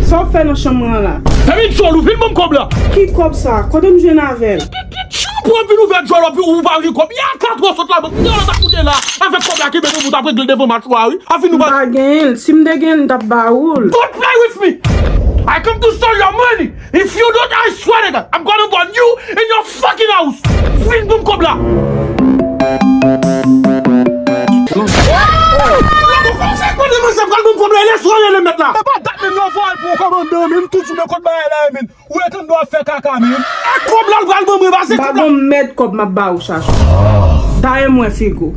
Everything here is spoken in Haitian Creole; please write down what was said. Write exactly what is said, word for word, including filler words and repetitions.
Sa w ap fè nan chanm mwen an la? Fè vin djòl ou, vin ban m kòb la. Ki kòb sa? Kote m jwenn avè l? Ki, ki, ki, ou pran vin ouvè djòl ou, ou pa gen kòb. Ya katran sot la, mwen, mwen ta koute la. Avèk kòb la ki mete ou t ap regle devan match ou a, wi. A fin nou pa. M pa genyen l. Si m te genyen l, m t ap ba ou l. Don't play with me. I come to steal your money. If you don't, I swear to God, I'm gonna burn you in your fucking house. Vin ban m kòb la. Lè mwen konsekwe demanzè pral ban m kòb la, lè swa rele mèt la. E pa dat menm nan vwal pou kòmandan menm, tout jounen kot bagay la menm. Ou rete anndan ap fè kaka menm. E kòb la l pral ban mwen, pase kòb la. Ba bon mèt kòb m ap ba ou chache. Dayè mwen figo.